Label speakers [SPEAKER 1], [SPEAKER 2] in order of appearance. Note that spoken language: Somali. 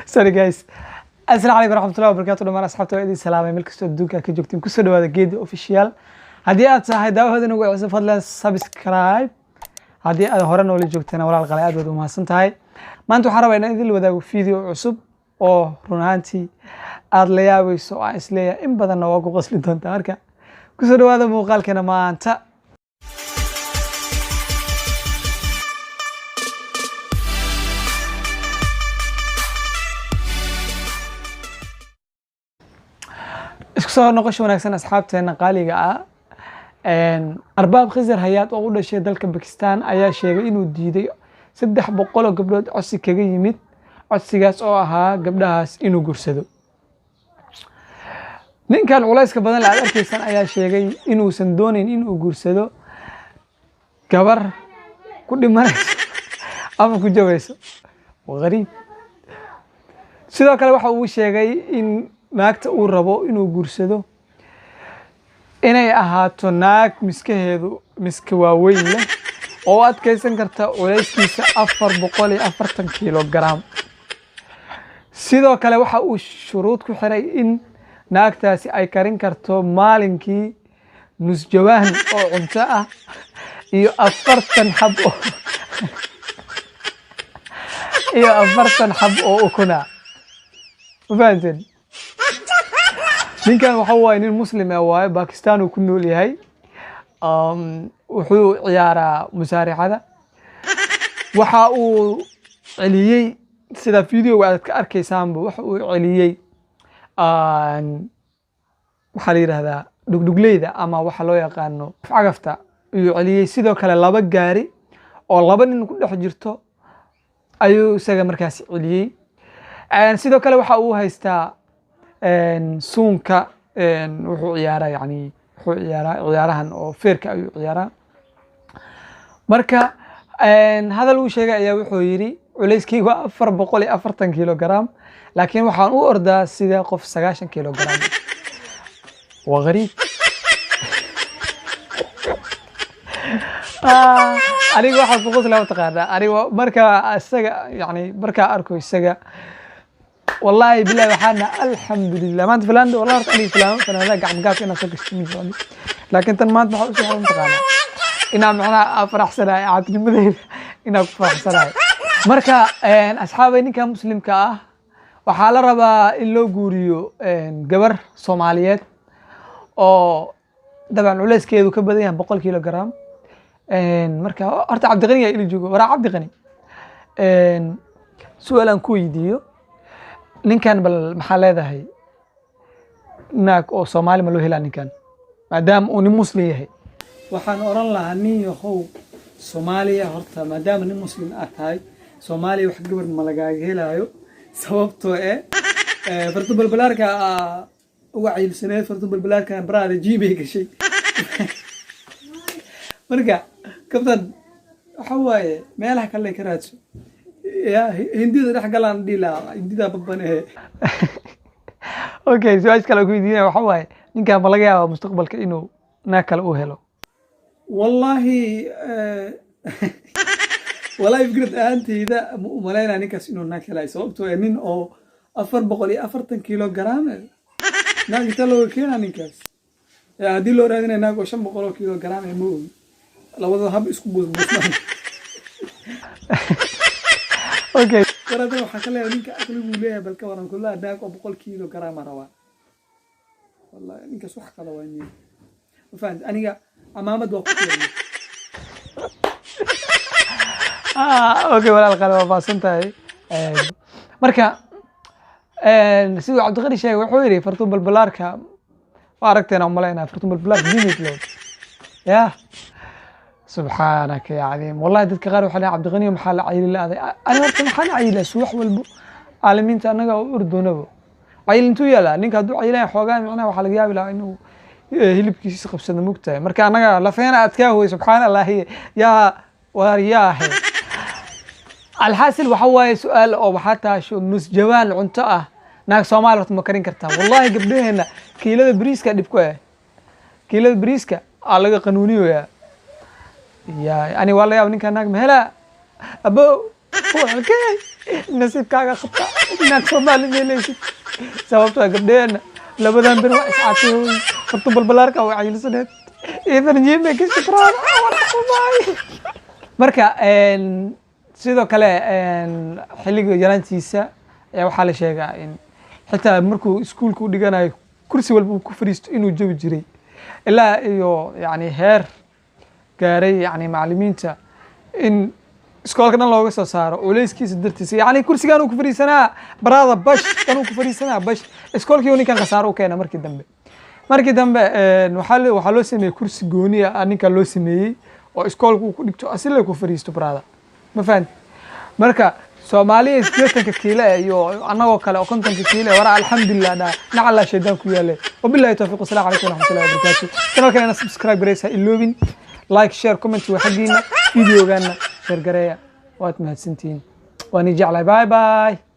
[SPEAKER 1] Sorry guys. Asalaamu calaykum waraxmatullahi wabarakaatu. Dhamaan asxaabta waa idin salaamay meel kastoo adduunka ka joogtiin. Kusoo dhawaada Geedi Official. Haddii aad tahay daawahooda nagu cusub, fadlan subscribe. Haddii aad hore noola joogtana, walaal qale, aad baad u mahadsan tahay. Maanta waxaan rabaa inaan idin wadaago video cusub oo run ahaantii aad la yaabayso oo aan isleeyahay in badanna waa ku qosli doontaa. Marka kusoo dhawaada muuqaalkeena maanta. Isku soo noqosho wanaagsan, asxaabteena qaaliga ah. Arbaab Khizar Hayaad oo u dhashay dalka Bakistan ayaa sheegay inuu diiday 300 oo gabdhood codsi kaga yimid, codsigaas oo ahaa gabdhahaas inuu guursado. Ninkan culayska badan le aad arkaysaan ayaa sheegay inuusan doonayn inuu guursado gabar ku dhimanayso ama ku jabayso. Waa qariib. Sidoo kale waxa uu sheegay in naagta uu rabo inuu guursado inay ahaato naag miskaheedu miska waaweyn leh oo u adkeysan karta culayskiisa 440 kilogram. Sidoo kale waxa uu shuruud ku xiray in naagtaasi ay karin karto maalinkii nus jawaan oo cunto ah iyo 40 xab oo iyo 40 xab oo ukuna. Ma fahanteen? Ninkan waxa waaye nin Muslim ah waaye, Bakistan uu ku nool yahay. Wuxuu ciyaaraa musaaricada. Waxa uu celiyey, sida videoga aad ka arkaysaanba, waxa uu celiyey waxaa la yidhahdaa dhugdhugleyda ama waxa loo yaqaano cagafta ayuu celiyey. Sidoo kale laba gaari oo laba nin ku dhex jirto ayuu isaga markaas celiyey. Sidoo kale waxa uu haystaa suunka. Wuxuu ciyaaraa, yani wuxuu ciyaaraa ciyaarahan oo feerka ayuu ciyaaraa. Marka hadal uu sheegay ayaa wuxuu yidhi: "Culayskaygu waa 440 kilogram, laakiin waxaan u ordaa sida qof 90 kilogram." Waa gariib. Aniga waxaan ku qoslaa, mataqaanaa, aniga markaa isaga, yani markaa arko isaga, wallahi billahi waxaana alxamdulilah maanta filaanda. Wallahi horta aniga fanaanada gacmo gaabka inaan soo gashto ma jecli, laakiin tan maanta waxaa usoo xiran, mataqaanaa, inaan macnaha aan faraxsanahay, caadnimadeyda inaan ku faraxsanahay. Marka asxaabay, ninka Muslimka ah waxaa la rabaa in loo guuriyo gabar Soomaaliyeed oo dabcan culeyskeedu ka badan yahay 100 kilogram. Marka horta Cabdiqani yaa ila joogo. Waraa Cabdiqani, su-aal aan ku weydiiyo ninkan bal. Maxaa leedahay? Naag oo Soomaali ma loo helaa ninkan, maadaama uu nin Muslim yahay? Waxaan oran lahaa, nin yahow, Soomaaliya horta maadaama nin Muslim aad tahay, Soomaaliya wax gabar ma lagaaga helaayo, sababtoo eh fartu balbalaarka uga caylsaneed. Fartu balbalaarka baraada jiibay gashay. Marka kabtan waxa waaye meelaha kale ka raadso. Ya Hindida dhex galaan dhihi lahaa, Hindida baban ehe. Okay, su-aasha kale ku weydiinaya waxa waaye: ninkan ma laga yaabaa mustaqbalka inuu naag kale u helo? Wallahi, wallahi fikrad ahaanteyda ma u malaynaya ninkaas inuu naag helayo, sababtoo eh nin oo 440 kilogram naag inta looga keenaa ninkaas? Haddii loo raadinaya naag oo 500 oo kilogram ma ogi, labada hab isku buusbuusmaan. Okay, war haddana waxaa ka leeyahay ninka aqliguu leeyahay. Bal ka waran kullaha naag oo 100 kilogram rabaa? Wallahi ninkaas wax kale waa nin. Ma fahamtay? Aniga camaamad waa ku fiican. Okay, walaal qale, waa mahadsan tahay. Marka siduu Cabdiqani sheegay, wuxuu yidhi fartuun balbalaarka waa aragteen aan malaynaya. Fartuun balbalaarka jimid lood ya subxaanaka ya cadiim. Wallahi dadka qaar waxaa leeyahay: "Cabdiqani, maxaa la cayli la'aday?" Ani horta maxaan cayilaa? Subax walbo caalamiinta annaga u ordoonabo, cayil intuu yaalaa? Ninka hadduu cayilaya xoogaa, micnaha waxaa laga yaabi lahaa inuu hilibkiisa qabsado, mugtahay. Marka annaga lafeena adkaa hooy. Subxaan Allahi, yaa waar yaahe. Alxaasil waxa waaye su-aal oo waxaa taasho: nus jawaan cunto ah naag Soomaali horta ma karin kartaa? Wallahi gabdhaheena kiilada bariiska dhib ku ah, kiilada bariiska aa laga qanuuniyoyaa. Ya ani waa la yaab, ninka naag ma helaa abo. Walaalkey, nasiibkaaga qabta, naag Soomaali meelaysid, sababtoo ah gabdheena labadan bir waa iscaatay. Horta balbalaarka waa cayilsaneed iyo farjiin bay ka shikraan. Marka sidoo kale xilliga yaraantiisa ayaa waxaa la sheegaa in xitaa markuu iskuulka u dhiganayo, kursi walba uu ku fadhiisto inuu jabi jiray, ilaa iyo yani heer gaaray yani macallimiinta in iskoolka dhan looga soo saaro culeyskiisa dartiisa. Yani kursigan uu ku fadhiisanaa, baraada bash kan uu ku fadhiisanaa bash, iskoolkii ninkan khasaaro u keena. Markii dambe waxaa loo sameeyey kursi gooni ah ninkan loo sameeyey oo iskoolka uu ku dhigto, asile ku fadhiisto. Baraada, ma fahanti? Marka Soomaaliya 80-ka kiile iyo annagoo kale oo 50-ka kiile waraa, alxamdulilah dhaa, nacalaa shaydaan ku yaale. Wabillahi tawfiiq, wasalamu calaykum waraxmatullahi wabarakaatu. Channelkan ina subscribe garaysa iloobin, like, share, comment waa xaggiina, videogaana share gareeya. Waad mahadsantihiin, waan ii jeclahay. Bye bye.